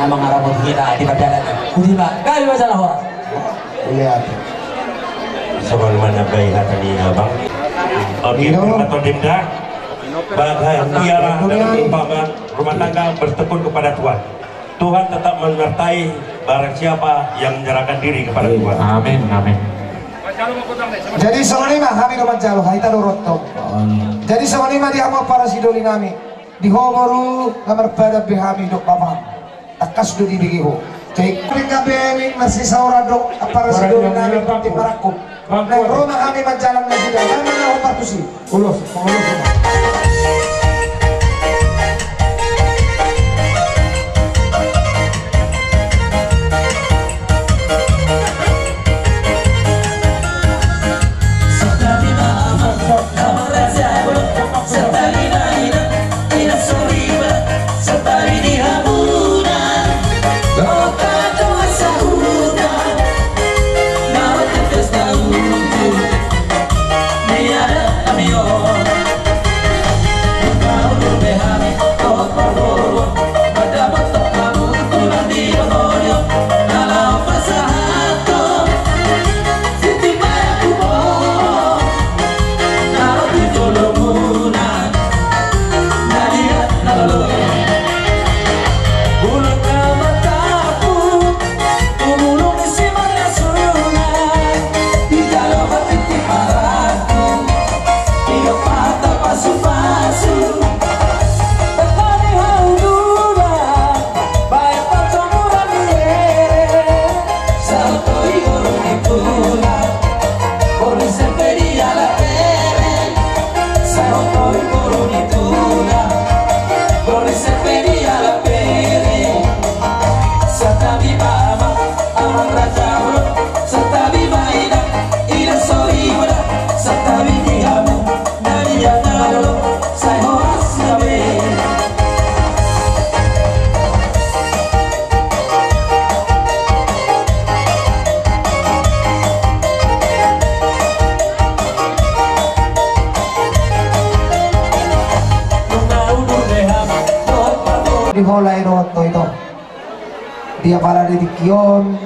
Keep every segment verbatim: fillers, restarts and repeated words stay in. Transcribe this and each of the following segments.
Mangarapoti hita di pardalanan. Boti ma, gabe ma jala horas. Iya. Songon i ma na baen hata ni abang. Oke, Ino. Pernah tondem da. Bahagia dengan umpama rumah tangga bertekun kepada Tuhan. Tuhan tetap menyertai barang siapa yang menyerahkan diri kepada Tuhan. Amin, amin. Jadi songon i ma hami do manjalo, hita do rontok. Jadi songon i ma di hamu para sidoli nami. Di ho boru na marpadan be hami dok bapa. Tangkas do dibege ho. Jadi kami gabe marsisauran dok para sidoli nami di marangkup. Nang ro ma hami manjalang nasida, nang na ho partusi. Ulos, ulos. Di hola i do, Anto, ito. Di apala di tingki on,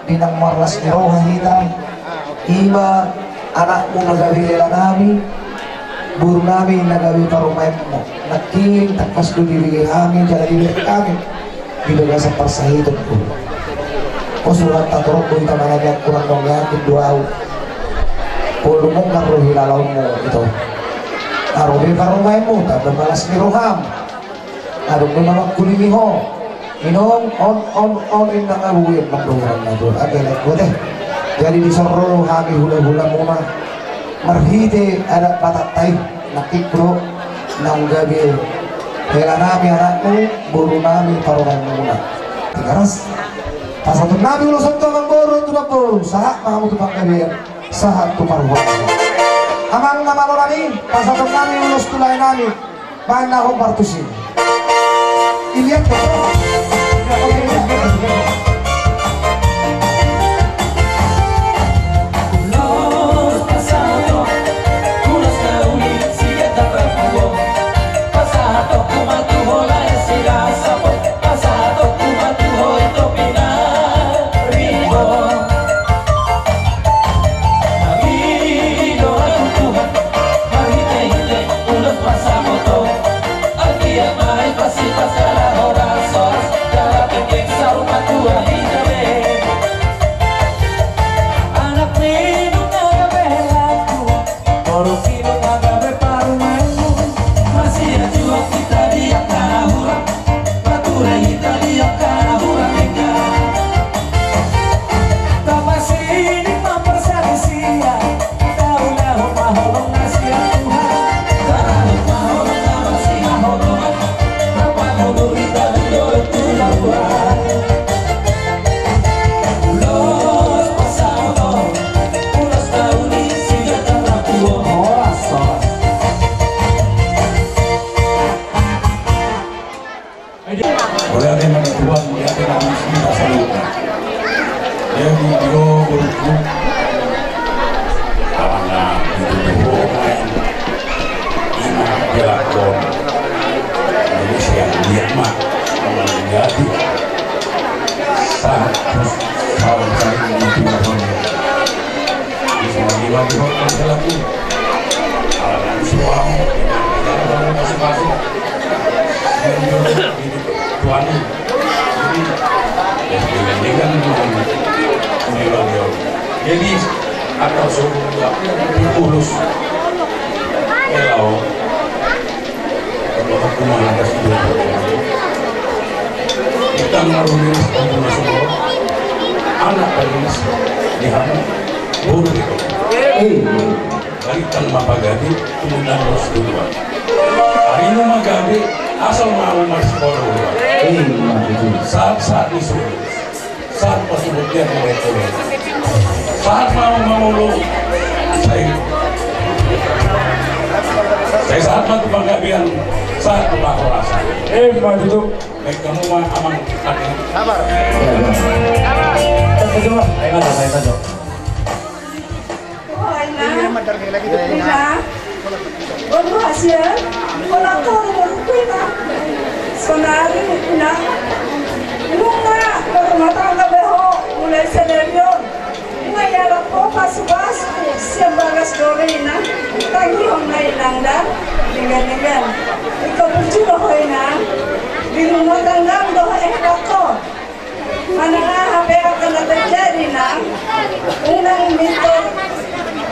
di na marlas ni roha hita, ima anakmu na gabe hela nami, boru nami na gabe parumaenmu. Nangkin tangkas do dibege hami, jala dibege hami di bagasan parsahitonku. O, surat tatorop do hita manang angka na naeng do au. Pol do mungkar do hilalaonmu, ito. Aro be parumaenmu, tanda malas ni roham. Adong do na mangkulingi ho. Inong, on, on, on, inna nga bue mandongan na tu. Ate, lek bote. Jadi dison ro hami hula-hulamuna. Marhite adat Batakta i. Nangkin do naung gabe hela nami anakmu, boru nami parumaenmuna. Tigaras. Pasahaton nami ulos on tu amangboru, tu namboru. Sahat ma hamu tu panggabean. Sahat tu parumaen. Amang na malo nami, pasahaton nami ulos tu lae nami. Baen na ho partusi. Ilian do. Mauliate ma di Tuhan, mauliate ma di hita saluhutna. Jadi, dio, boruku. Karena itu bohong, ima, gelak, bohong. Jadi, siang dia, ma. Jadi, Tuhan. Jadi, ya, dengan, dengan, jadi, atau suruh, ya, diurus. Kalau, kalau aku mau atas itu, kita ngaruhin kampung semua. Anak tadi di sana, boru itu. Eh. Dari tangga pagabe, kemudian harus keluar. Ari nu ma gabe, asal mau masih boru. Eh, ma tutu. Sahat-sahat ni suruh. Sahat pasurupian mulai kuliah. Sahat mau mangolu. Sai. Sai sahat ma tu pagabean, sahat tu pahorasan. Eh, ma tutu. Baik, kamu ma amang. Sabar. Ya, ya. Ayo, ayo, ayo. Boru hasian, boru hasian, boru hasian. Sonari, inang. Nunga marrumah tangga be ho, mulai sadari on. Nunga dialap ho pasupasu sian bagas dohot inang. Tangihon ma inang da. Denggan, denggan. Ingkon burju do ho inang. Di rumah tangga do ho, eh, bako. Manang aha pe angka na terjadi, nang, unang mintor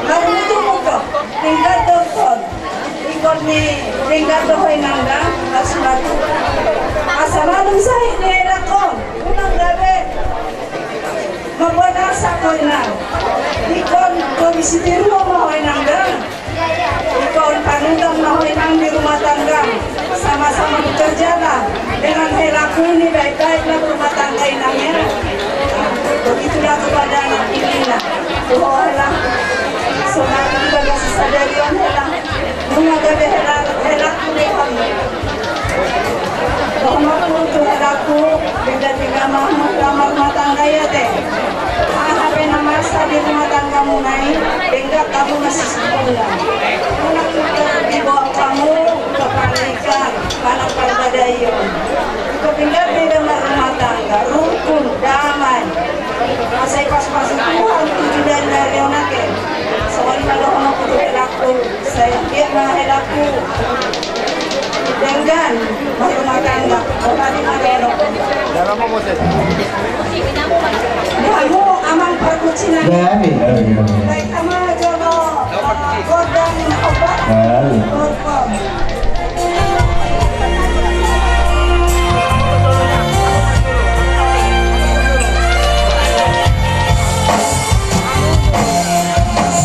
marmutu-mutu, denggan do ho. Ingkon ni denggan do ho inang da, marmatutu. Asa malum sahit ni helakhon, unang gabe mamboan asa ho inang. Ingkon kondisi tiruon ma ho inang da. Ingkon panutan ma ho inang di rumah tangga, sama-sama bekerjalah dengan perilaku ni baik-baiklah rumah tangga inang ya. Begitulah kepada anak ini lah. Doholah. Sonari di bagas sadari on hela. Nunga gabe hela, hela ni hami. Dohononku tu helaku, denggan-denggan ma hamu marrumah tangga i ate. Aha pe na masa di rumah tanggamuna i, denggan hamu masisada. Unang dibawa hamu kepanikan, manang parbadaion. Ingkon denggan-denggan marrumah tangga, rukun, damai. Asa dipasu-pasu Tuhan tu joloan ni ari on ate. Songon i ma dohononku tu helaku. Sai anggiat ma helaku denggan marrumah tangga. Di hamu amang parkucina. Baik, amang jolo, eh, gondang obat.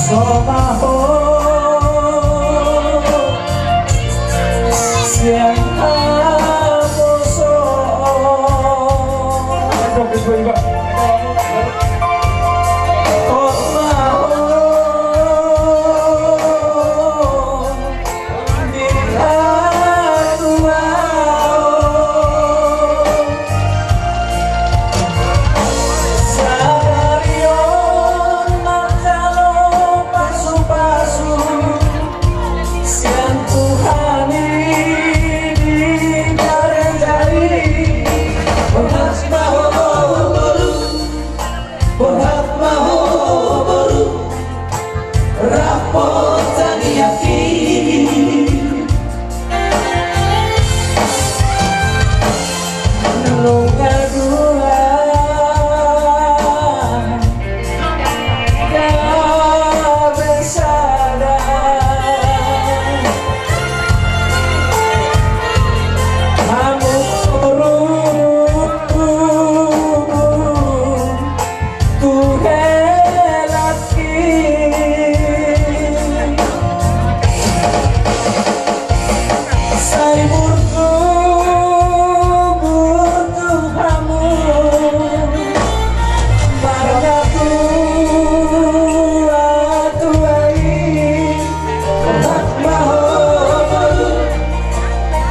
So ma ho sian haposoon. Hot ma ho di hatuaon. Sadari on manjalo pasu-pasu sian Tuhan i di gareja i. Borhat ma ho boru, borhat ma ho boru, rap tangiang i. Nunga dua gabe sada. Hamu boru, tu hela i. Sai burju, burju hamu martua-tua i. Borhat ma ho boru,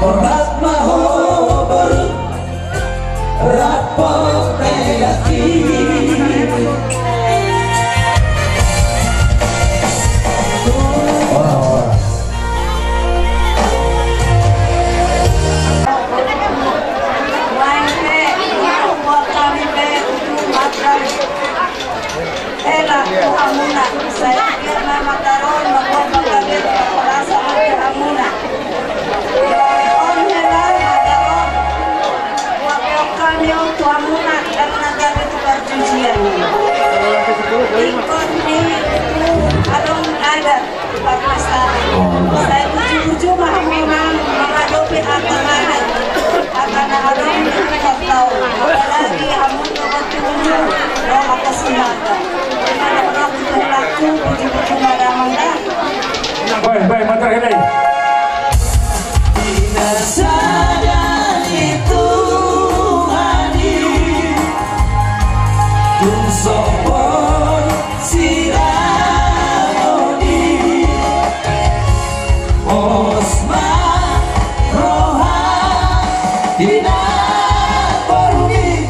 borhat ma ho boru. Rap tangiang i. Ora, ora. Hela tu hamuna, sai anggiat ma mataron, mambuat panggabean, rasa tu hamuna. On hela, mataron. Yo, tu hamuna, karena gabe tu parjujian. Ingkon ni tu adong adat parpesta. Sai buju-buju ma hamu mangadopi angka adat. Angka na adong di angka tau. Apalagi hamu tu buju-buju. Ro angka sinaga. Ro angka buju-buju ma damang da. Baik, baik, mantap, ini. Di masa dan itu hadir, tung sombong sidang odi, pos ma roha di na borumi.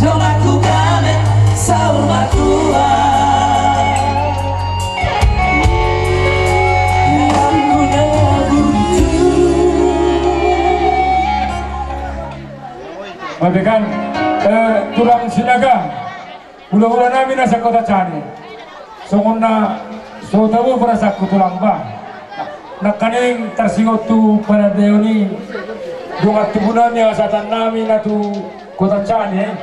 Donganku gabe saur matua. Baik kan, eh, tulang Sinaga, hula-hula nami na sa-Kota Cane. Songon na so tabo perasaanku tulang ba. Nangkaning tarsingot tu panandaion i dongan tubu nami, asa tannami na tu Kota Cane.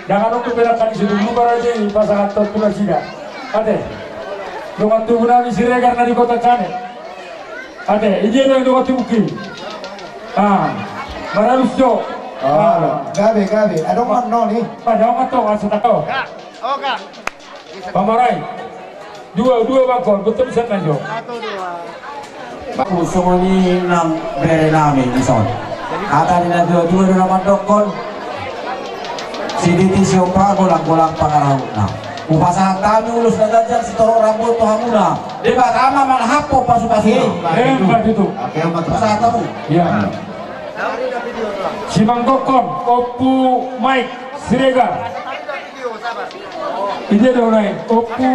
Jangan untuk penangkan di situ lupa raja i pasangan tu nasida. Ate. Dongan tubu nami Siregar na di Kota Cane. Ate, ijin nang dongan tubu ki. Ah. Maralus jo. Ah. Gabe, gabe. Adong man no ni. Pada ongan to asa tako. Oka. Pamarai. Dua, dua bangkon, betul bisa kan jo. Aku songon i nang bere nami dison. Hata ni na dua-dua do na mandokkon. Siditi siompa golang-golang pangarahutna. Hupasahat hami ulos na ganjang sitorop rambu tu hamuna. Debata ma mangampehon pasu-pasu. Emma tutu. Pasahat hamu. Iya. Simanggokkon, Ompu Maik Siregar. Ijin do nai, Ompu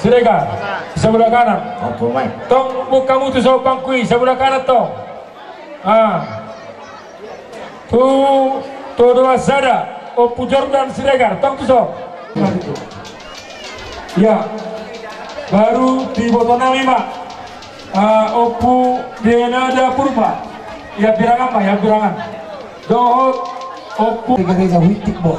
Siregar. Sebelah kanan. Ompu Maik. Tong buka mutu so pangkui, sebelah kanan tong. Ah. Tu, tu dua sada, Ompu Jordan Siregar, tong tu so. Ya. Baru diboto nami ma. Ah, Ompu Denada Purba. Ya, birangan ma, ya, birangan. Dohot, Ompu. Tiga gereja huitik, bo.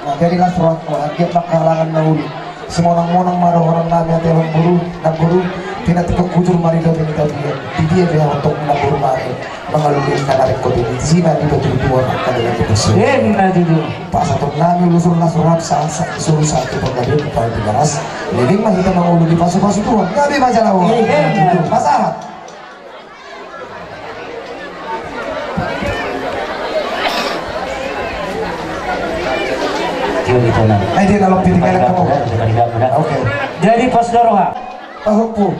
Nah, jadi las rohangku, anggiat ma halangan na uli. Simonang-monang ma dohonon nami ate, Ompu boru, namboru, pinatik hujur ma di dope ni tapian. Di dia be untuk namboru ma ate. Mangalului na narik kopi di sina di betul tuan angka dalam betul. Emma tutu. Pasahaton nami ulos las roha sa, sa, solu satu penggadean di pahal tiga belas. Lebih mah kita mangolu di pasu-pasu Tuhan. Gabe ma jala. Emma tutu. Pasahat. Ae dia dalam piting elek kamu. Oke. Jadi pos do roha. Pahompu.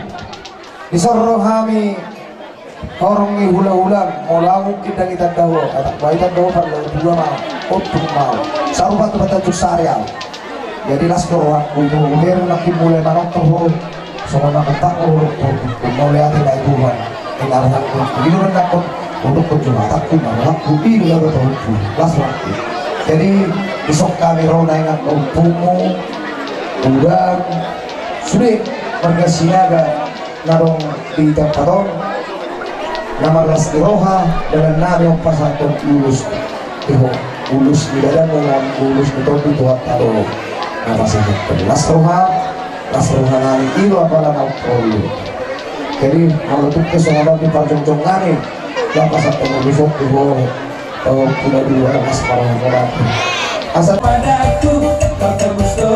Dison ro hami. Horong ni hula-hula, molo au mungkin dang itanda ho, atak ba itanda ho parlai dua ma, otuk ma. Sarupa tu bata tu sarial. Jadi las do rohangku tu, her makin mulai manonton ho. Songon na ketak ho, mauliate ma i Tuhan. Ina rohangku, ina rohangku, untuk kunjung atakku, ma rohangku, ina rohangku, las rohangku. Jadi, isok hami ro na ingan ompumu, udang, sude, marga Sinaga, na dong di tempat on, na marlas ni roha, dalan nami on pasahathon ulos, iho, ulos ni dalan, ulos ni tondi Tuhanta do, na pasahathon las roha, las roha nami, i do apala na porlu. Jadi, molo tung pe songon on di parjongjong nami, na pasahathon ulos on, iho, Pula dua mas parang parang. Asal pada tu, kau tembus do